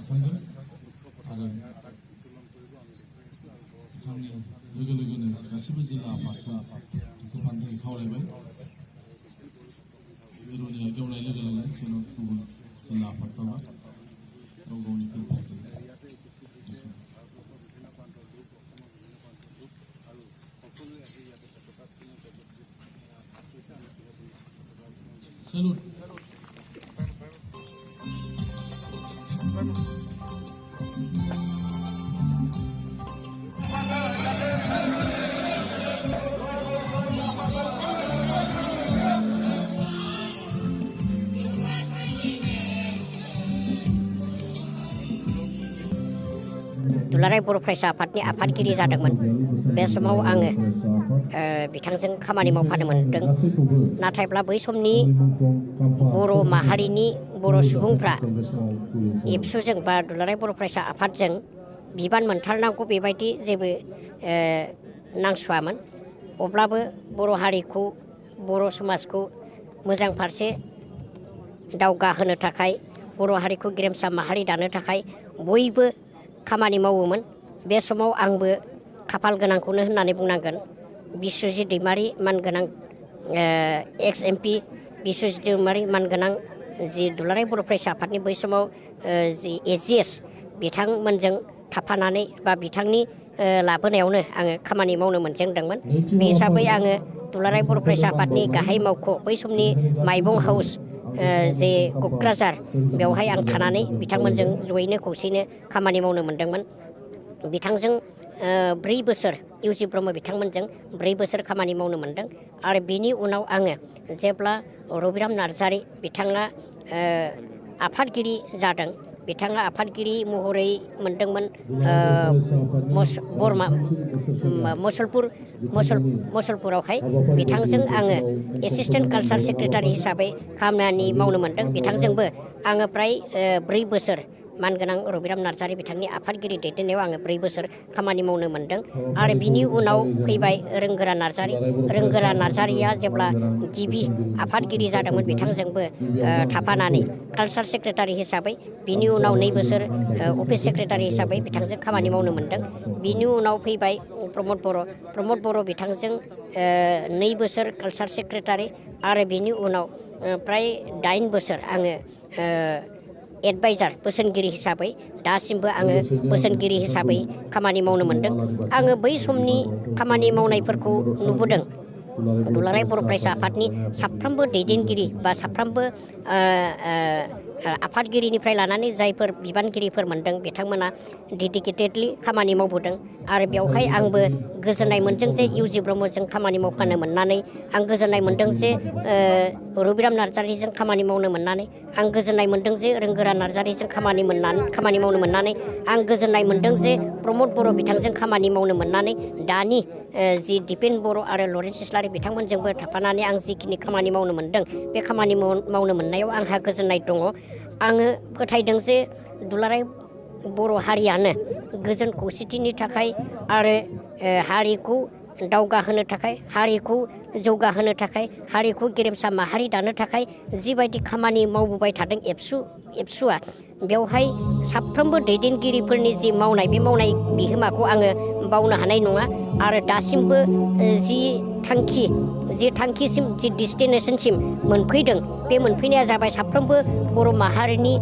नाजाथारगोन आरो बिथांनि लोगो लोगोनो गासिबो जिल्ला आफादफ्रा बेखौ फालिनो खावलायबाय मिरुनिया गेवनाय लोगो लोगो जेन' गुबुन जिल्ला आफादफ्राबो गाव गावनि फोरबोखौ Salud. दुलाराय बर' फरायसा आफादनि आफादगिरि जादोंमोन बे समाव आङो बिथांजों खामानि मावफानो मोनदों नाथायब्ला बै समनि बर' माहारिनि बर' सुबुंफ्रा एबसुजों बा दुलाराय बर' फरायसा आफादजों बिबान मोनथारनांगौ बेबायदि जेबो नांसुवामोन अब्लाबो बर' हारिखौ बर' समाजखौ मोजां फारसे दावगाहोनो थाखाय बर' हारिखौ गेरेमसा माहारि दानो थाखाय बयबो खामानि मावोमोन बे समाव आंबो खाफाल गोनांखौनो होननानै बुंनांगोन बिस्वजित दैमारि मानगोनां एक्स MP बिस्वजित दैमारि मानगोनां जि दुलाराय बर' फरायसा आफादनि बै समाव जि AGS बिथांमोनजों थाफानानै बा बिथांनि लाबोनायावनो आङो खामानि मावनो मोनजेनदोंमोन बे हिसाबै आङो दुलाराय बर' फरायसा आफादनि गाहाय मावख' बै समनि माइबं हाउस जे क'क्राझार बेवहाय आं थानानै बिथांमोनजों जयैनो खौसेनो खामानि मावनो मोनदोंमोन बिथांजों 4 बोसोर इउजि ब्रह्म बिथांमोनजों 4 बोसोर खामानि मावनो मोनदों आरो बिनि उनाव आङो जेब्ला रबिराम नार्जारि बिथाङा आफादगिरि जादों बिथाङा आफादगिरि महरै मोनदोंमोन मुसलपुरावहाय बिथांजों आङो एसिस्टेन्ट कालचार सेक्रेटारि हिसाबै खामानि मावनो मोनदों बिथांजोंबो आङो फ्राय 4 बोसोर मानगोनां रबिराम नार्जारि बिथांनि आफादगिरि दैदेननायाव आङो 4 बोसोर खामानि मावनो मोनदों आरो बिनि उनाव फैबाय रोंगोरा नार्जारिया जेब्ला गिबि आफादगिरि जादोंमोन बिथांजोंबो थाफानानै कालचार सेक्रेटारि हिसाबै बिनि उनाव 2 बोसोर अफिस सेक्रेटारि हिसाबै बिथांजों खामानि मावनो मोनदों बिनि उनाव फैबाय प्रमद बर' बिथांजों 2 बोसोर कालचार सेक्रेटारि आरो बिनि उनाव फ्राय 8 बोसोर आङो एडभाइजार बोसोनगिरि हिसाबै दासिमबो आङो बोसोनगिरि हिसाबै खामानि मावनो मोनदों आङो बै समनि खामानि मावनायफोरखौ नुबोदों दुलाराय बर' फरायसा आफादनि साफ्रोमबो दैदेनगिरि बा साफ्रोमबो आफादगिरिनिफ्राय लानानै जायफोर बिबानगिरिफोर मोनदों बिथांमोना डेडिकेटेडलि खामानि मावबोदों आरो बेवहाय आंबो गोजोननाय मोनदों जे इउजि ब्रह्मजों खामानि मावफानो मोननानै आं गोजोननाय मोनदों जे रबिराम नार्जारिजों खामानि मावनो मोननानै आं गोजोननाय मोनदों जे रोंगोरा नार्जारिजों खामानि मावनो मोननानै आं गोजोननाय मोनदों जे प्रमद बर' बिथांजों खामानि मावनो मोननानै दानि जि दिपेन बर' आरो लरेन्स इस्लारि बिथांमोनजोंबो थाफानानै आं जिखिनि खामानि मावनो मोनदों बे खामानि मावनो मोननायाव आंहा गोजोननाय दङ आङो फोथायदों जे दुलाराय बर' हारियानो गोजोन खौसेथिनि थाखाय आरो हारिखौ दावगाहोनो थाखाय हारिखौ जौगाहोनो थाखाय हारिखौ गेरेमसा माहारि दानो थाखाय जिबायदि खामानि मावबोबाय थादों एबसुआ बेवहाय साफ्रोमबो दैदेनगिरिफोरनि जि मावनाय बे मावनाय बिहोमाखौ आङो बावनो हानाय नङा आरो दासिमबो जि थांखिसिम जि डेस्टिनेसनसिम मोनफैदों बे मोनफैनाया जाबाय साफ्रोमबो बर' माहारिनि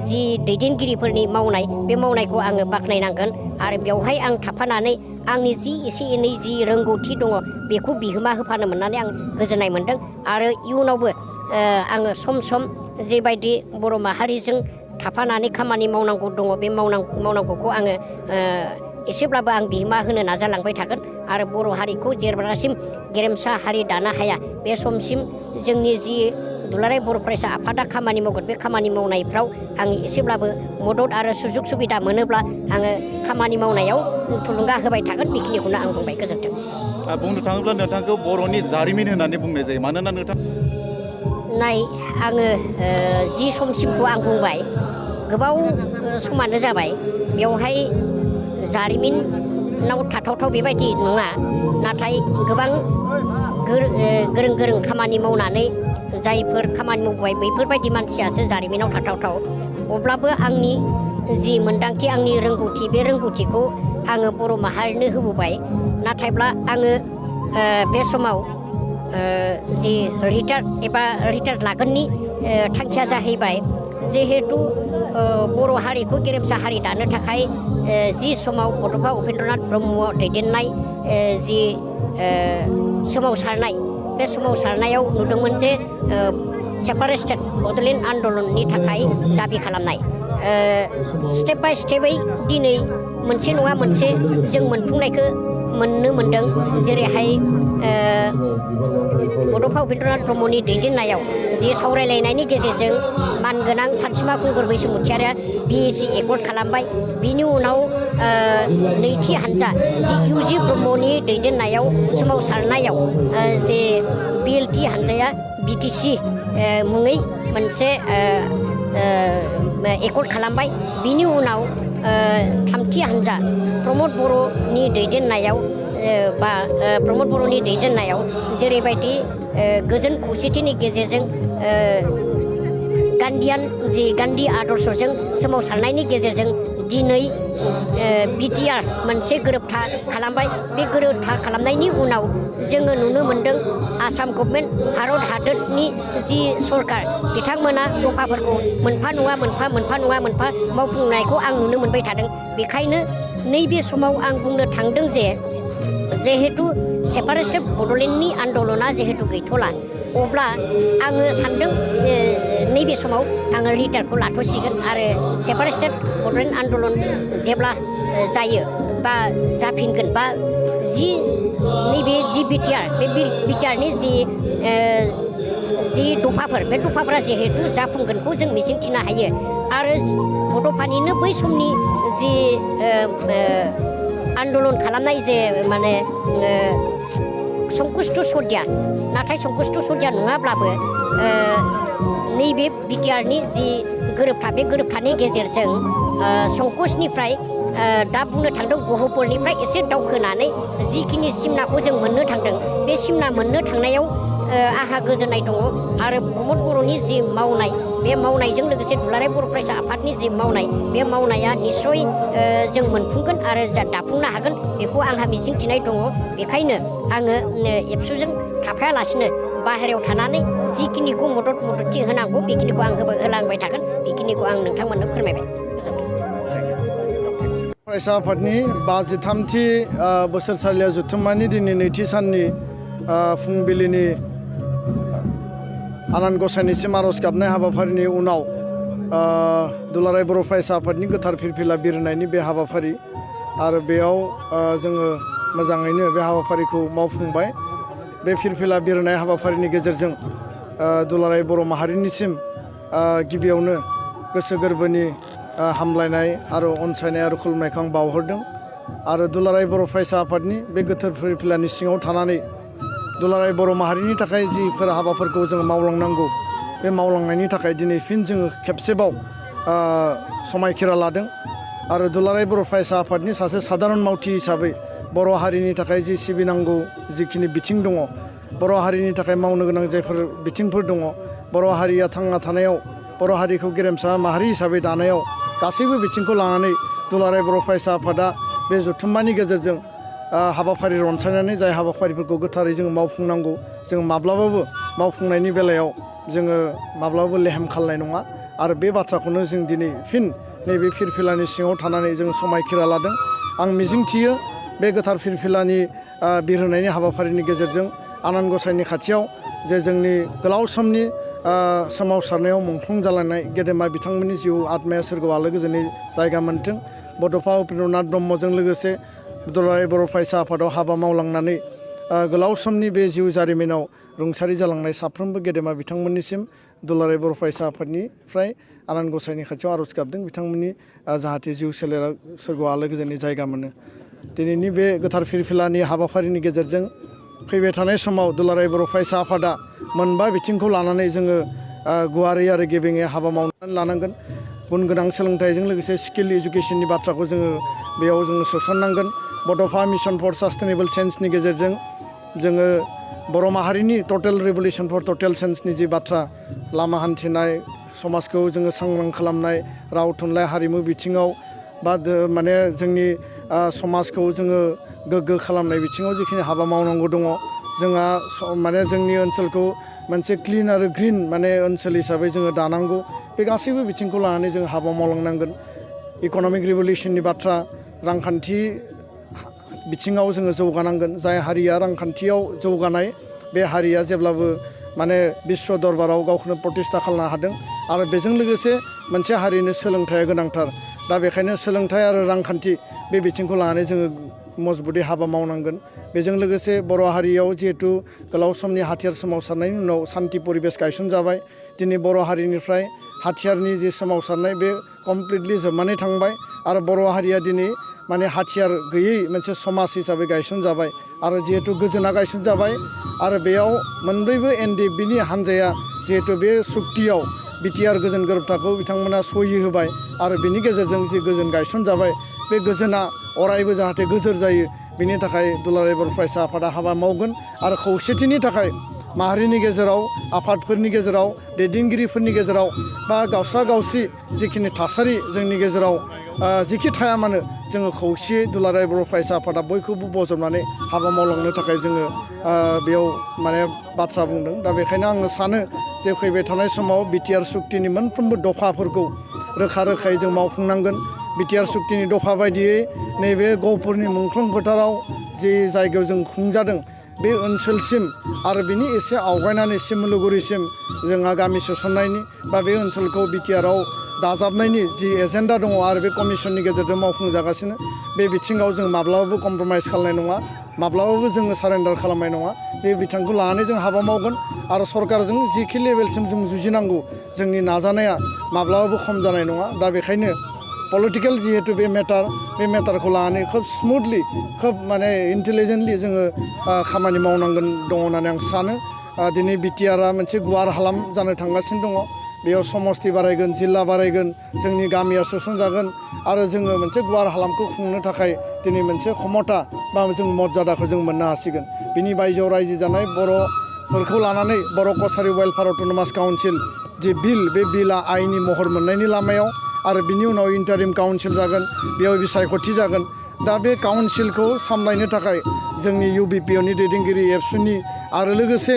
जि दैदेनगिरिफोरनि मावनाय बे मावनायखौ आङो बाख्नायनांगोन आरो बेवहाय आं थाफानानै आंनि जि एसे एनै जि रोंगौथि दङ बेखौ बिहोमा होफानो मोननानै आं गोजोननाय मोनदों आरो इयुनावबो आङो सम सम जेबायदि बर' माहारिजों थाफानानै खामानि मावनांगौ दङ बे मावनांगौखौ आङो एसेब्लाबो आं बिहोमा होनो नाजालांबाय थागोन आरो बर' हारिखौ जेब्लासिम गेरेमसा हारि दानो हाया बे समसिम जोंनि जि दुलाराय बर' फरायसा आफादा खामानि मावगोन बे खामानि मावनायफ्राव आं एसेब्लाबो मदद आरो सुजुग सुबिदा मोनोब्ला आङो खामानि मावनायाव थुलुंगा होबाय थागोन बेखिनिखौनो आं बुंबाय गोजोन्थों बुंनो थाङोब्ला नोंथांखौ बर'नि जारिमिन होननानै बुंनाय जायो मानोना नोंथां आङो जि समसिमखौ आं बुंबाय गोबाव समानो जाबाय बेवहाय जारिमिनाव थाथावथाव बेबायदि नङा नाथाय गोबां गोरों खामानि मावनानै जायफोर खामानि मावबाय बैफोरबायदि मानसियासो जारिमिनाव थाथावथाव अब्लाबो आंनि जि मोनदांथि आंनि रोंगौथि बे रोंगौथिखौ आङो बर' माहारिनो होबोबाय नाथायब्ला आङो बे समाव जि रिटायार लागोननि थांखिया जाहैबाय जिहेतु बर' हारिखौ गेरेमसा हारि दानो थाखाय जि समाव बड'फा उपेन्द्रनाथ ब्रह्मआ दैदेननाय जि सोमावसारनाय बे सोमावसारनायाव नुदोंमोन जे सेपारेटेड बड'लेण्ड आन्दलननि थाखाय दाबि खालामनाय स्टेप बाय स्टेपै दिनै मोनसे नङा मोनसे जों मोनफुंनायखौ मोननो मोनदों जेरैहाय बड'फा उपेन्द्रनाथ ब्रह्मनि दैदेननायाव जि सावरायलायनायनि गेजेरजों मानगोनां सानसुमा खुंगुर बैसोमुथियारिया BAC एकर्ड खालामबाय बिनि उनाव नैथि हानजा जि UG ब्रह्मनि दैदेननायाव सोमावसारनायाव जे BLT हानजाया BTC मुङै मोनसे एकर्ड खालामबाय बिनि उनाव थामथि हानजा प्रमद बर'नि दैदेननायाव बा प्रमद बर'नि दैदेननायाव जेरैबायदि गोजोन खौसेथिनि गेजेरजों गान्धी आदर्शजों सोमावसारनायनि गेजेरजों दिनै BTR मोनसे गोरोबथा खालामबाय बे गोरोबथा खालामनायनि उनाव जोङो नुनो मोनदों आसाम गभर्नमेन्ट भारत हादरनि जि सरकार बिथांमोना दफाफोरखौ मोनफा नङा मोनफा मावफुंनायखौ आं नुनो मोनबाय थादों बेखायनो नैबे समाव आं बुंनो थांदों जे जिहेतु सेपारेटेड बड'लेण्डनि आन्दलना जिहेतु गैथ'ला अब्ला आङो सानदों नैबे समाव आङो रिटायारखौ लाथ'सिगोन आरो सेपारेटेड बड'लेण्ड आन्दलन जेब्ला जायो बा जाफिनगोन बा नैबे जि BTR बे BTRनि जि दफाफोर बे दफाफोरा जिहेतु जाफुंगोनखौ जों मिजिंथिनो हायो आरो बड'फानिनो बै समनि जि आन्दलन खालामनाय जे माने संकुष्ट सदिया नाथाय संकुष्ट सदिया नङाब्लाबो नैबे BTRनि जि गोरोबथा बे गोरोबथानि गेजेरजों संकुसनिफ्राय दा बुंनो थांदों गहपुरनिफ्राय एसे दावखोनानै जिखिनि सिमनाखौ जों मोननो थांदों बे सिमना मोननो थांनायाव आहा गोजोननाय दङ आरो प्रमद बर'नि जि मावनाय बे मावनायजों लोगोसे दुलाराय बर' फरायसा आफादनि जि मावनाय बे मावनाया निस्सय जों मोनफुंगोन आरो दाफुंनो हागोन बेखौ आंहा मिजिंथिनाय दङ बेखायनो आङो ABSUजों थाफायालासिनो बाहेरायाव थानानै जिखिनिखौ मददथि होनांगौ बेखिनिखौ आं होलांबाय थागोन बेखिनिखौ आं नोंथांमोननो फोरमायबाय फरायसा आफादनि 53थि बोसोरसालिया जथुम्मानि दिनै नैथि साननि फुंबिलिनि आनान गसाइनिसिम आर'ज गाबनाय हाबाफारिनि उनाव दुलाराय बर' फरायसा आफादनि गोथार फिरफिला बिरहोनायनि बे हाबाफारि आरो बेयाव जोङो मोजाङैनो बे हाबाफारिखौ मावफुंबाय बे फिरफिला बिरहोनाय हाबाफारिनि गेजेरजों दुलाराय बर' माहारिनिसिम गिबियावनो गोसो गोरबोनि हामलायनाय आरो अनसायनाय आरो खुलुमनायखौ आं बावहरदों आरो दुलाराय बर' फरायसा आफादनि बे गोथार फिरफिलानि सिङाव थानानै दुलाराय बर' माहारिनि थाखाय जिफोर हाबाफोरखौ जोङो मावलांनांगौ बे मावलांनायनि थाखाय दिनै फिन जोङो खेबसेबाव समायखिरा लादों आरो दुलाराय बर' फरायसा आफादनि सासे साधारन मावथि हिसाबै बर' हारिनि थाखाय जि सिबिनांगौ जिखिनि बिथिं दङ बर' हारिनि थाखाय मावनो गोनां जायफोर बिथिंफोर दङ बर' हारिया थांना थानायाव बर' हारिखौ गेरेमसा माहारि हिसाबै दानायाव गासैबो बिथिंखौ लानानै दुलाराय बर' फरायसा आफादा बे जथुम्मानि गेजेरजों हाबाफारि रनसायनानै जाय हाबाफारिफोरखौ गोथारै जोङो मावफुंनांगौ जों माब्लाबाबो मावफुंनायनि बेलायाव जोङो माब्लाबाबो लेहेम खालामनाय नङा आरो बे बाथ्राखौनो जों दिनै फिन नैबे फिरफिलानि सिङाव थानानै जों समायखिरा लादों आं मिजिंथियो बे गोथार फिरफिलानि बिरहोनायनि हाबाफारिनि गेजेरजों आनान गसाइनि खाथियाव जे जोंनि गोलाव समनि सोमावसारनायाव मुंख्लं जालांनाय गेदेमा बिथांमोननि जिउ आत्माया सोरगोआव आलो गोजोनै जायगा मोन्थों बड'फा उपेन्द्रनाथ ब्रह्मजों लोगोसे दुलाराय बर' फरायसा आफादाव हाबा मावलांनानै गोलाव समनि बे जिउ जारिमिनाव रुंसारि जालांनाय साफ्रोमबो गेदेमा बिथांमोननिसिम दुलाराय बर' फरायसा आफादनिफ्राय आनान गसाइनि खाथियाव आर'ज गाबदों बिथांमोननि जाहाथे जिउ सोलेरा सोरगोआव आलो गोजोनै जायगा मोनो दिनैनि बे गोथार फिरफिलानि हाबाफारिनि गेजेरजों फैबाय थानाय समाव दुलाराय बर' फरायसा आफादा मोनबा बिथिंखौ लानानै जोङो गुवारै आरो गेबेङै हाबा मावनानै लानांगोन गुन गोनां सोलोंथाइजों लोगोसे स्किल इडुकेसननि बाथ्राखौ जोङो बेयाव जोङो सोसननांगोन बड'फा मिशन फर सास्टेनेबल चेन्जनि गेजेरजों जोङो बर' माहारिनि टटेल रिभलिउसन फर टटेल चेन्जनि जि बाथ्रा लामा हान्थिनाय समाजखौ जोङो सांग्रां खालामनाय राव थुनलाइ हारिमु बिथिङाव बा माने जोंनि समाजखौ जोङो गोग्गो खालामनाय बिथिङाव जिखिनि हाबा मावनांगौ दङ जोंहा माने जोंनि ओनसोलखौ मोनसे क्लिन आरो ग्रिन माने ओनसोल हिसाबै जोङो दानांगौ बे गासैबो बिथिंखौ लानानै जों हाबा मावलांनांगोन इक'नमिक रिभलिउसननि बाथ्रा रांखान्थि बिथिङाव जोङो जौगानांगोन जाय हारिया रांखान्थियाव जौगानाय बे हारिया जेब्लाबो माने बिश्व दरबाराव गावखौनो प्रतिष्ठा खालामनो हादों आरो बेजों लोगोसे मोनसे हारिनो सोलोंथाइया गोनांथार दा बेखायनो सोलोंथाइ आरो रांखान्थि बे बिथिंखौ लानानै जोङो मजबुतै हाबा मावनांगोन बेजों लोगोसे बर' हारियाव जिहेतु गोलाव समनि हाथियार सोमावसारनायनि उनाव सान्थि परिबेस गायसनजाबाय दिनै बर' हारिनिफ्राय हाथियारनि जे सोमावसारनाय बे कमप्लिटलि जोबनानै थांबाय आरो बर' हारिया दिनै माने हाथियार गैयै मोनसे समाज हिसाबै गायसनजाबाय आरो जिहेतु गोजोना गायसनजाबाय आरो बेयाव मोनब्रैबो एनडिएफबिनि हान्जाया जिहेतु बे सुक्तियाव बिटिआर गोजोन गोरोबथाखौ बिथांमोना सहि होबाय आरो बेनि गेजेरजों जि गोजोन गायसनजाबाय बे गोजोना अरायबो जाहाथे गोजोर जायो बेनि थाखाय दुलाराय बर' फरायसा आफादा हाबा मावगोन आरो खौसेथिनि थाखाय माहारिनि गेजेराव आफादफोरनि गेजेराव दैदेनगिरिफोरनि गेजेराव बा गावस्रा गावस्रि जिखिनि थासारि जोंनि गेजेराव जिखि थाया मानो जोङो खौसेयै दुलाराय बर' फरायसा आफादा बयखौबो बजबनानै हाबा मावलांनो थाखाय जोङो बेयाव माने बाथ्रा बुंदों दा बेखायनो आङो सानो जे फैबाय थानाय समाव बिटिआर सुक्तिनि मोनफ्रोमबो दफाफोरखौ रोखा रोखायै जों मावफुंनांगोन बिटिआर सुक्तिनि दफा बायदियै नैबे गहपुरनि मुंख्लं फोथाराव जि जायगायाव जों खुंजादों बे ओनसोलसिम आरो बिनि एसे आवगायनानै सिमलुगुरिसिम जोंहा गामि सोसननायनि बा बे ओनसोलखौ बिटिआरआव दाजाबनायनि जि एजेन्डा दङ आरो बे कमिसननि गेजेरजों मावफुंजागासिनो बे बिथिङाव जों माब्लाबाबो कमप्रमाइस खालामनाय नङा माब्लाबाबो जोङो सारेन्डार खालामनाय नङा बे बिथांखौ लानानै जों हाबा मावगोन आरो सरकारजों जिखि लेभेलसिम जों जुजिनांगौ जोंनि नाजानाया माब्लाबाबो खम जानाय नङा दा बेखायनो पलिटिकेल जिहेतु बे मेटारखौ लानानै खोब स्मुथलि खोब माने इन्टेलिजेन्टलि जोङो खामानि मावनांगोन दङ होननानै आं सानो दिनै बिटिआरआ मोनसे गुवार हालाम जानो थांगासिनो दङ बेयाव समस्ति बारायगोन जिल्ला बारायगोन जोंनि गामिया सोसनजागोन आरो जोङो मोनसे गुवार हालामखौ खुंनो थाखाय दिनै मोनसे क्षमता बा जों मर्यादाखौ जों मोननो हासिगोन बिनि बायजोआव रायजो जानाय बर'फोरखौ लानानै बर' कसारि वेलफेयार अट'नमास काउन्सिल जि बिल बे बिलआ आइनि महर मोननायनि लामायाव आरो बिनि उनाव इन्टारिम काउन्सिल जागोन बेयाव बिसायख'थि जागोन दा बे काउन्सिलखौ सामलायनो थाखाय जोंनि इउबिपिअनि दैदेनगिरि एबसुनि आरो लोगोसे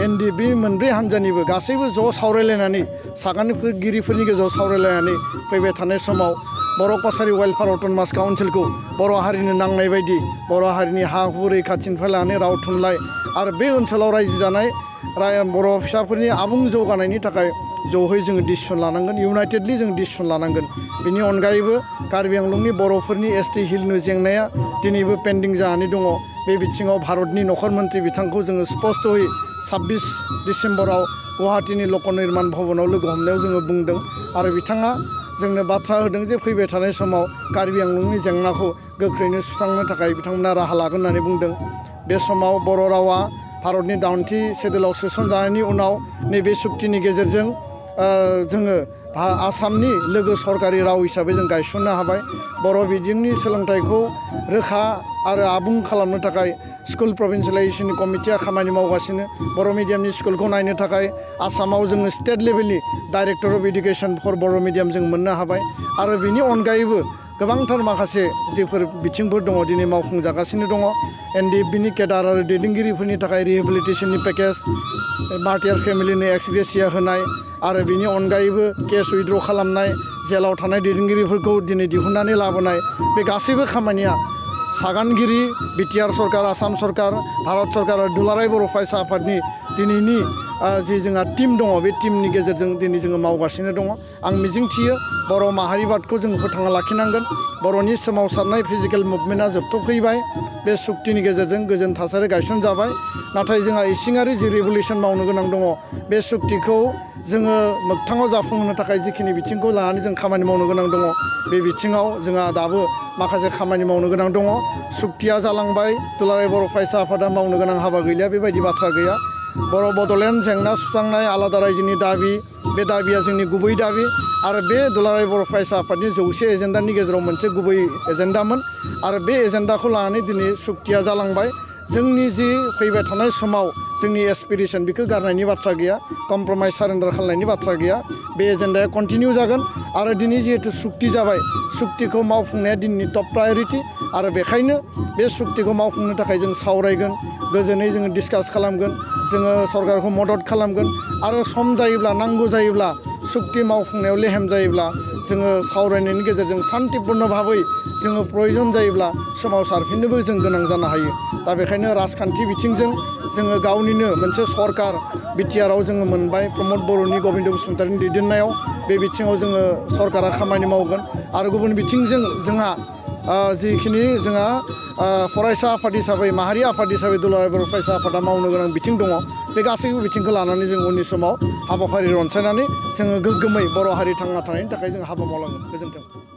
एनडिएफबि मोनब्रै हान्जानिबो गासैबो ज' सावरायलायनानै सागानगिरिफोरनि गेजेराव सावरायलायनानै फैबाय थानाय समाव बर' कसारि वेलफेयार अट'नमास काउन्सिलखौ बर' हारिनो नांनाय बायदि बर' हारिनि हा हु रैखाथिनिफ्राय लानानै राव थुनलाइ आरो बे ओनसोलाव रायजो जानाय बर' फिसाफोरनि आबुं जौगानायनि थाखाय ज'है जोङो डिसिसन लानांगोन इउनाइटेडलि जों डिसिसन लानांगोन बिनि अनगायैबो कार्बि आंलंनि बर'फोरनि एसटि हिलनि जेंनाया दिनैबो पेन्डिं जानानै दङ बे बिथिङाव भारतनि नखर मन्त्रि बिथांखौ जोङो स्पस्त'यै 26 डिसेम्बराव गुवाहाटीनि लक निर्माण भवनाव लोगो हमनायाव जोङो बुंदों आरो बिथाङा जोंनो बाथ्रा होदों जे फैबाय थानाय समाव कार्बि आंलंनि जेंनाखौ गोख्रैनो सुस्रांनो थाखाय बिथांमोना राहा लागोन होननानै बुंदों बे समाव बर' रावा भारतनि 8थि सेड्युलाव सोसनजानायनि उनाव नैबे सुक्तिनि गेजेरजों जोङो आसामनि लोगो सरकारि राव हिसाबै जों गायसननो हाबाय बर' बिजोंनि सोलोंथाइखौ रोखा आरो आबुं खालामनो थाखाय स्कुल प्रभिन्सियेलाइजेसननि कमिटिया खामानि मावगासिनो बर' मिडियामनि स्कुलखौ नायनो थाखाय आसामाव जोङो स्टेट लेभेलनि director of education for Boro' medium जों मोननो हाबाय आरो बिनि अनगायैबो गोबांथार माखासे जिफोर बिथिंफोर दङ दिनै मावफुंजागासिनो दङ एनडिएफबिनि केडार आरो दैदेनगिरिफोरनि थाखाय रिहेबिलिटेसननि पेकेज मार्टियार फेमिलिनि एक्स ग्रेसिया होनाय आरो बिनि अनगायैबो केस उइथड्र खालामनाय जेलाव थानाय दैदेनगिरिफोरखौ दिनै दिहुननानै लाबोनाय बे गासैबो खामानिया सागानगिरि बिटिआर सरकार आसाम सरकार भारत सरकार आरो दुलाराय बर' फरायसा आफादनि दिनैनि जि जोंहा टिम दङ बे टिमनि गेजेरजों दिनै जोङो मावगासिनो दङ आं मिजिंथियो बर' माहारिबादखौ जों फोथांना लाखिनांगोन बर'नि सोमावसारनाय फिजिकेल मुभमेन्टआ जोबथ'फैबाय बे सुक्तिनि गेजेरजों गोजोन थासारि गायसनजाबाय नाथाय जोंहा इसिङारि जि रिभलिउसन मावनो गोनां दङ बे सुक्तिखौ जोङो मोगथाङाव जाफुंहोनो थाखाय जिखिनि बिथिंखौ लानानै जों खामानि मावनो गोनां दङ बे बिथिङाव जोंहा दाबो माखासे खामानि मावनो गोनां दङ सुक्तिया जालांबाय दुलाराय बर' फरायसा आफादा मावनो गोनां हाबा गैलिया बेबायदि बाथ्रा गैया बर' बड'लेण्ड जेंना सुस्रांनाय आलादा रायजोनि दाबि बे दाबिया जोंनि गुबै दाबि आरो बे दुलाराय बर' फरायसा आफादनि 100 एजेन्डानि गेजेराव मोनसे गुबै एजेन्डामोन आरो बे एजेन्डाखौ लानानै दिनै सुक्तिया जालांबाय जोंनि जि फैबाय थानाय समाव जोंनि एसपिरेसन बेखौ गारनायनि बाथ्रा गैया कमप्रमाइज सारेन्डार खालामनायनि बाथ्रा गैया बे एजेन्डाया कन्टिनिउ जागोन आरो दिनै जिहेतु सुक्ति जाबाय सुक्तिखौ मावफुंनाया दिनैनि टप प्रायरिटि आरो बेखायनो बे सुक्तिखौ मावफुंनो थाखाय जों सावरायगोन गोजोनै जोङो डिसकास खालामगोन जोङो सरकारखौ मदद खालामगोन आरो सम जायोब्ला नांगौ जायोब्ला सुक्ति मावफुंनायाव लेहेम जायोब्ला जोङो सावरायनायनि गेजेरजों सान्तिपुर्ण भाबै जोङो प्रयजन जायोब्ला सोमावसारफिननोबो जों गोनां जानो हायो दा बेखायनो राजखान्थि बिथिंजों जोङो गावनिनो मोनसे सरकार बिटिआरआव जोङो मोनबाय प्रमद बर'नि गबिन्द बसुमतारिनि दैदेननायाव बे बिथिङाव जोङो सरकारा खामानि मावगोन आरो गुबुन बिथिंजों जोंहा जिखिनि जोंहा फरायसा आफाद हिसाबै माहारि आफाद हिसाबै दुलाराय बर' फरायसा आफादा मावनो गोनां बिथिं दङ बे गासैबो बिथिंखौ लानानै जों उननि समाव हाबाफारि रनसायनानै जोङो गोग्गोमै बर' हारि थांना थानायनि थाखाय जों हाबा मावलांगोन गोजोन्थों